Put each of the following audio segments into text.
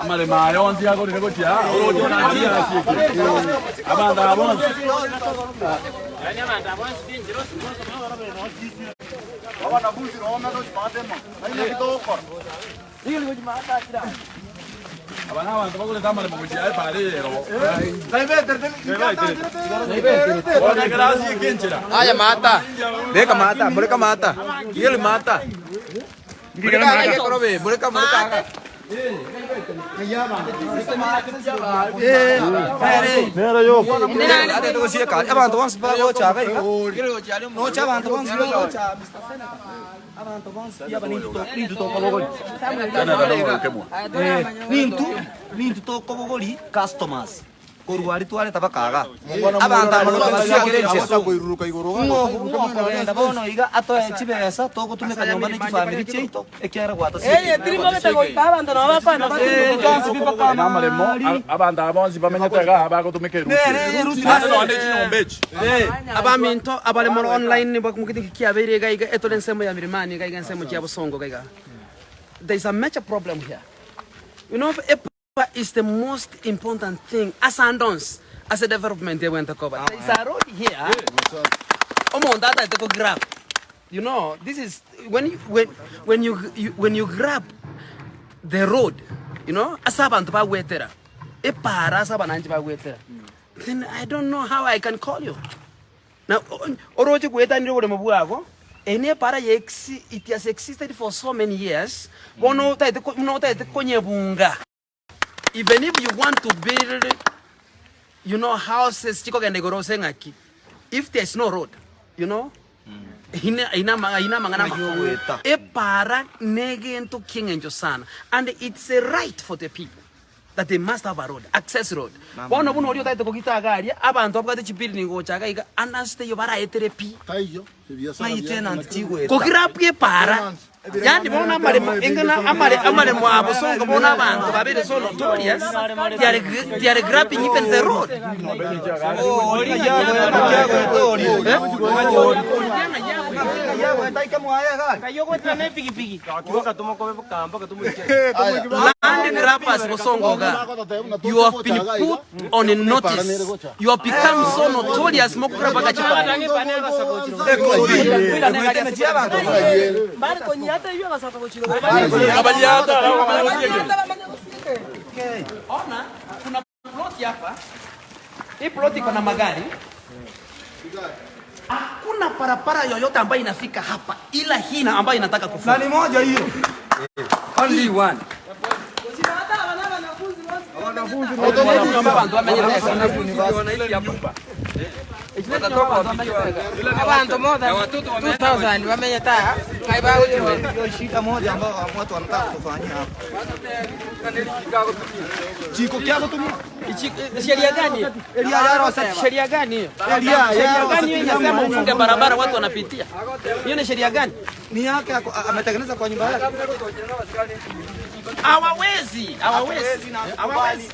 Amaremo aya onsi agorire gochia aa, oroche nachie ase eke. Abanto aba bonsi. Aba nabanto bagorete amaremo gochia epara eye ero. Bono ekero asieke enchera. Aya mata, beka mata, mureka mata, igeri mata. Mureka aga gekorobe, mureka mureka aga. Abanto bonsi bagocha iga iga, nocha abanto bonsi bagocha Mr. Senator. Abanto bonsi aba nintwe tokobogoria. Nintwe nintwe tokobogoria customers korwa aria twareta mpaka igaa. Abanto aba nabasiakire enchera. Ng'o okogenda bono iga atoe chibesa togotumeka nyomba ne chifamiri chiaito ekiagera gwatasiekire. Namaremo abanto aba bonsi bamenyete igaa bagotumeka eruti eye. Naende nonya ne chinyomba echi. Abaminto abare more online mokite nki kiabeire iga iga etore ensemo ya milimani iga iga ensemo chia bosongo iga iga there is a major problem here you know epa is the most important thing ase ande onsi ase development ebwenerete koba there is a road here omonto atagete ko grab you know this is when you when when you when you grab the road you know ase abanto bagwetera epaara ase abananchi bagwetera Then I don't know how I can call you. Na oroche gwetanire oboremo bwago, eye ne para ye exi it has existed for so many years, bono otagete ko buna otagete konyebunga. Even if you want to build you know houses chikogenda igoro ase ng'aki, if there is no road, you know, ine ine ama ine amang'ana amakong'u. Epara negento ki'eng'encho sana and it's a right for the people. that they must have a road, access road. Bono buna oria otagete kogita iga aria, abanto babwate chibuilding gocha iga iga, ande ase taiyo baraetere pi. Taiyo, ebiasara Ng'ai bia tenant chigoeta. Kogira abwo epaara, yaani bono amaremo eng'ana amare amaremo a bosongo bono abanto babere so notorious, they are they are grabbing even the road. Land grabbers bosongo iga, you have been put on notice, you have become so notorious mokogera mpaka chipara. Ona kuna ploti hapa, hii ploti iko na magari Hakuna barabara yoyote ambayo inafika hapa ila hii na ambayo inataka kufunga. Na ni moja hiyo. Only one. Abanto more than 2000 bamenyete aa ng'ai bagochia Hiyo shida moja ambayo watu wanataka kutufanyia hapa. Chiko kia kutumia. Sheria gani? Sheria gani hiyo? Sheria gani hiyo inasema ufunge barabara watu wanapitia? Hiyo ni sheria gani? Ni yake ametengeneza kwa nyumba yake. Hawawezi, hawawezi, hawawezi.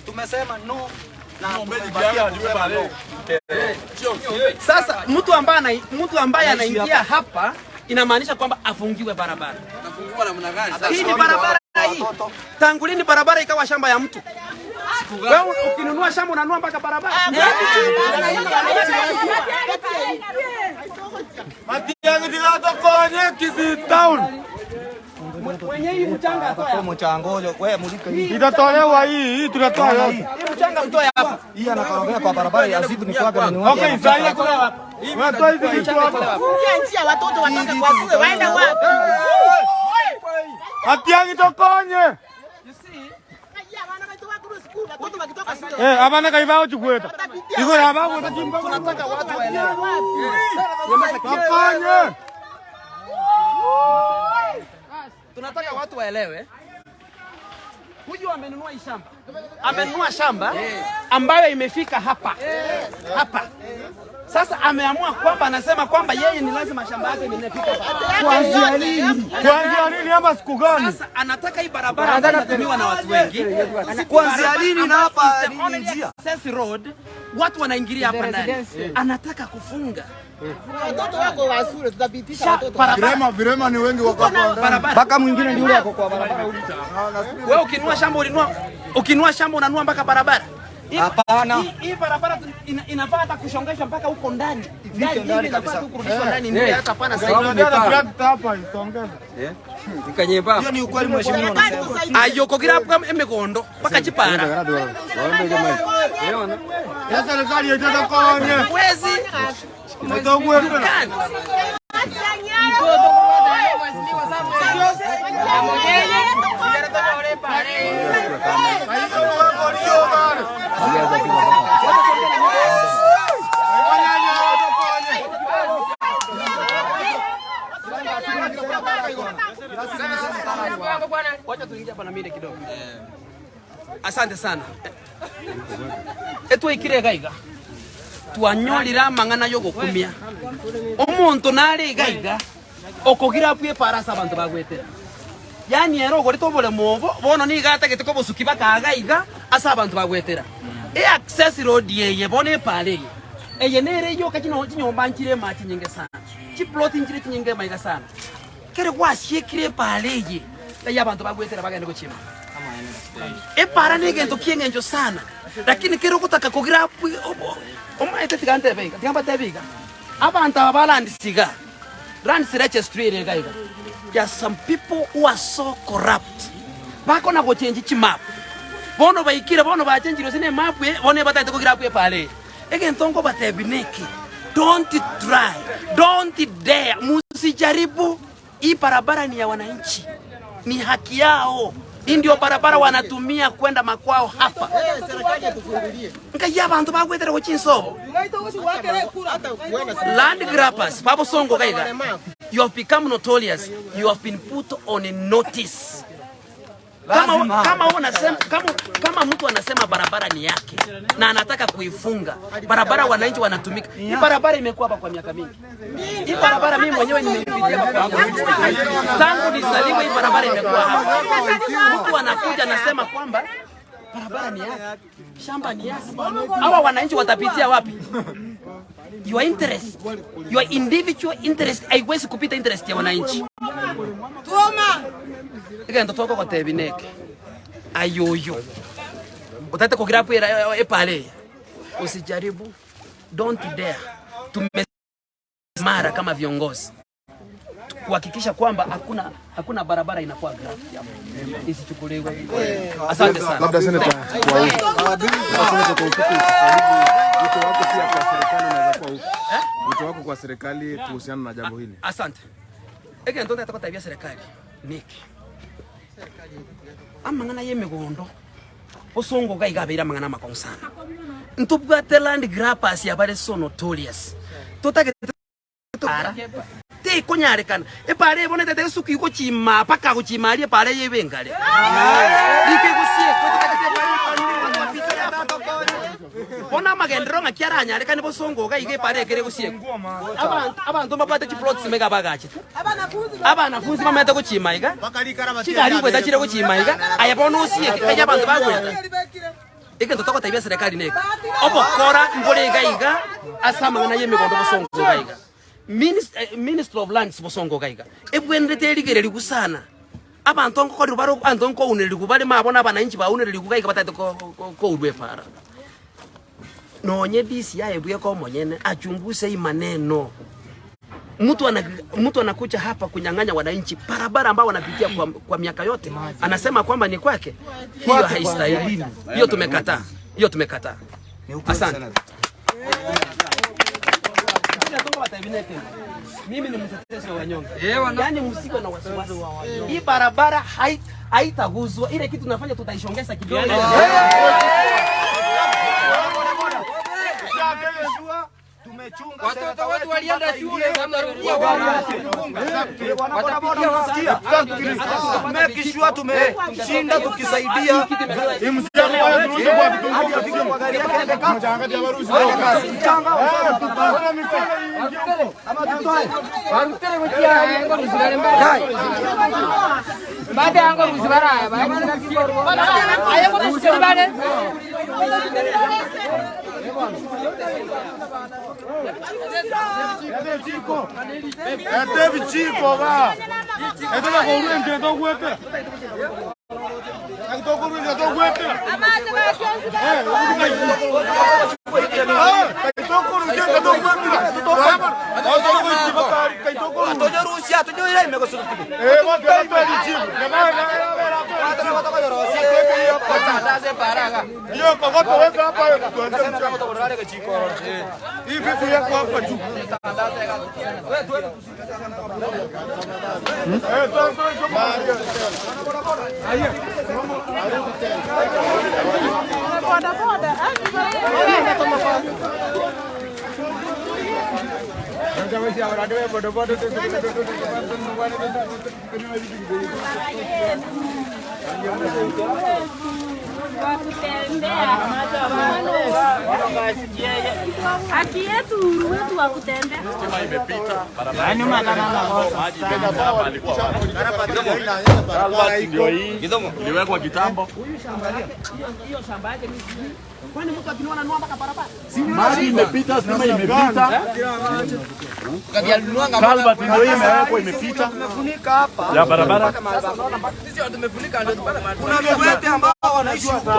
Tumesema no na tumebakia kusema no. Sasa mtu ambaye mtu ambaye anaingia hapa inamaanisha kwamba afungiwe barabara. Hii ni barabara hii. Tangu lini barabara ikawa shamba ya mtu? Wewe ukinunua shamba unanunua mpaka barabara. Matiang'i tigatokonye Kisii town. Mwenye hii mchanga atoe hapa. Mchango wewe mulika hii. Itatolewa hii, hii tunatoa yote. Hii mchanga mtoe hapa. Hii anakorogea kwa barabara ya zibu ni kwake na ni wake. Okay, sasa hii kuna Watoa hizi vitu hapa. Njia watoto watoke kwa shule waende wapi? Matiang'i tokonye. Eh, abana kaibao chukweta. Iko na babu utachimba. Tunataka watu waelewe. Tokonye. Tunataka watu waelewe. Huyu amenunua hii shamba, amenunua shamba ambayo imefika hapa hapa. ameamua kwamba anasema kwamba yeye ni lazima shamba yake linafika hapa. Kuanzia lini? Kuanzia lini ama siku gani? Sasa anataka hii barabara ambayo inatumiwa na watu wengi. Kuanzia lini na hapa Is the only ni njia? access road watu wanaingilia hapa ndani. Anataka kufunga Watoto wako wa shule tutapitisha Sha- watoto. barabara. Virema virema ni wengi wako hapa ndani. Barabara. Mpaka mwingine ndio yule ako kwa barabara. Wewe ukinunua shamba ulinunua ukinunua shamba unanunua mpaka barabara. Hii- Hapana. Hii hii barabara tu- inafaa hata kushongeshwa mpaka huko ndani. ndani Ndani inafaa kabisa. tu kurudishwa ndani ndio hata pana zaidi. Trakta hapa isongeze. Hiyo ni ukweli mheshimiwa Serikali unasema. tusaidie. Ayokogira kwa emigondo mpaka chipara. Ya serikali itotokonye. Wezi Mtogwe. you can't. Wacha tuingie hapa na mimi kidogo. Asante sana. Etwaikire gaiga twanyolire amang'ana yogokumia omonto nare igaiga okogira abwo epara ase abanto bagwetera yaani ere ogorete oboremo obo bono niga atagete kobosuki bakaga iga ase abanto bagwetera e-access road eye bono epara eye eye nere yoka chino chinyomba nchire ema chinyinge sana chiplot nchire chinyinge ema iga sana kere gwasiekire epara eye eyia abanto bagwetera bagende gochima Epara negento ki'engencho sana, lakini kere ogotaka kogira abwo obo omaete tiga ntebe iga, tiga mbatebie iga, abanto aba ba lands iga, lands registry ere iga iga, there are some people who are so corrupt, bakona gochenji chimap, bono baikire bono bachenjire gose na emap eye, bono ebatagete kogira abwo epara eye. Egento nkobatebia neke, don't try, don't dare, msijaribu Hii barabara ni ya wananchi, ni haki yao. Hii ndio barabara wanatumia kwenda makwao hapa. Ngai abantu bagwetera gochia insobo. Land grabbers, babosongo gaiga. You have become notorious. You have been put on notice. Kama, kama, unasema, kama, kama mtu anasema barabara ni yake na anataka kuifunga barabara, wananchi wanatumika. Hii barabara imekuwa hapa kwa miaka mingi. Hii barabara mimi mwenyewe nimeipitia hapa kwa miaka mingi. Tangu nizaliwe, hii barabara imekuwa hapa. Mtu anakuja anasema kwamba barabara ni yake, shamba ni yake. Hawa wananchi watapitia wapi? Your interest, your individual interest haiwezi kupita interest ya wananchi. Egento togogotebia neke, aye oyo otagete kogira abwo era epara eye, usijaribu, don't dare. Tumesimara kama viongozi kuhakikisha kwamba hakuna hakuna barabara inakuwa graffiti hapo isichukuliwe. Asante sana. Labda seneta, kwa labda seneta, kwa ufupi, sasa hivi wito wako pia kwa serikali unaweza kuwa upi? Wito wako kwa serikali kuhusiana na jambo hili? Asante. Egento ntagete gotebia serikali niki amang'ana ya emegondo bosongo iga iga abeire amang'ana amakong'u sana. Ntobwate land grabbers abare so notorious totagete para tekonyarekana epara eye bono etagete esuki gochima mpaka gochima aria epara eye ebe engare rika egosiekwa totagete epara eye epara eye bono amagenderero ng'aki aranyarekane bosongo iga iga epara ekere egosiekwa abanto abanto mbabwate chiplots ime iga bagachete abanafunzi bamaete gochima iga chigari ngoeta chire gochima iga aye bono osieke kanya abanto bagoeta Egento togotebia eserekari neke, obokora mbore iga iga ase amang'ana y'emegondo bosongo iga iga. Ministry of Lands bosongo iga iga. Ebwenerete erigererigwe sana. Abanto ngokorerwa bare abanto nkounererigwa bare mabo na abananchi baunererigwe iga iga batagete kourwa epara. Nonye DCI bweka omonyene achunguse hii maneno. Mtu ana, mtu anakuja hapa kunyang'anya wananchi barabara ambao wanapitia kwa, kwa miaka yote, anasema kwamba ni kwake. Hiyo haistahili, hiyo tumekataa, hiyo tumekataa. Asante. Mimi ni mtetezi wa wanyonge, yaani msiko na wasiwasi. Hii barabara haitaguzwa, ile kitu tunafanya tutaishongeza kidogo. Watoto wetu walienda shule, watarudia wapi? Make sure tumeshinda tukisaidia hadi afike kwa gari yake aende kazi. Mchanga. Ete ebichiko ba. Ete bakorwa enchera togwetera. Tokorwa enchera togwetera. Tonyorusia tonyoira ime gosurukibe. Haki yetu, uhuru wetu wa kutembea. Stima imepita, barabara maji imepita hapa, alikuwa wapi? Culvert ndio hii iliwekwa kitambo. Maji imepita, stima imepita, culvert ndio hii imewekwa imepita ya barabara. Kuna viwete ambao wanaishi huko.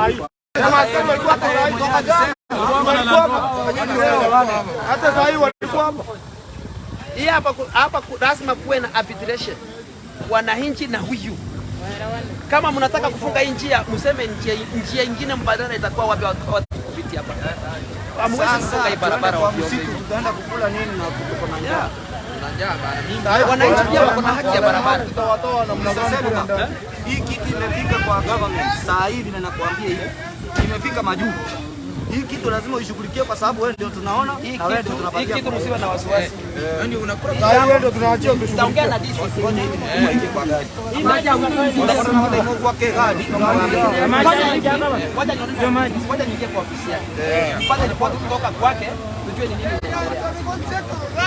Hata saa hii walikuwa hapa. Hii hapa hapa lazima kuwe na arbitration. Wananchi na huyu. Kama mnataka kufunga hii njia, mseme njia ingine mbadala itakuwa wapi watu kupitia hapa. Hamwezi kufunga hii barabara Kwa ovyo ovyo. msitu tutaenda kukula nini na tuko na njaa. Wananchi pia wako na haki ya barabara. Tutawatoa namna gani kule ndani? Hii kitu imefika kwa government saa hivi na nakwambia hivi imefika majuu. Hii kitu lazima uishughulikie kwa sababu wewe ndio tunaona Hii na wewe ndio kitu, hii tunapatia. kitu msiwe na wasiwasi. Saa hii ndio tunaachia Tutaongea na DCC. Hii maji kwa gari. Ngoja niingie kwa ofisi yake. Tupate ripoti kutoka kwake tujue ni nini inaendelea.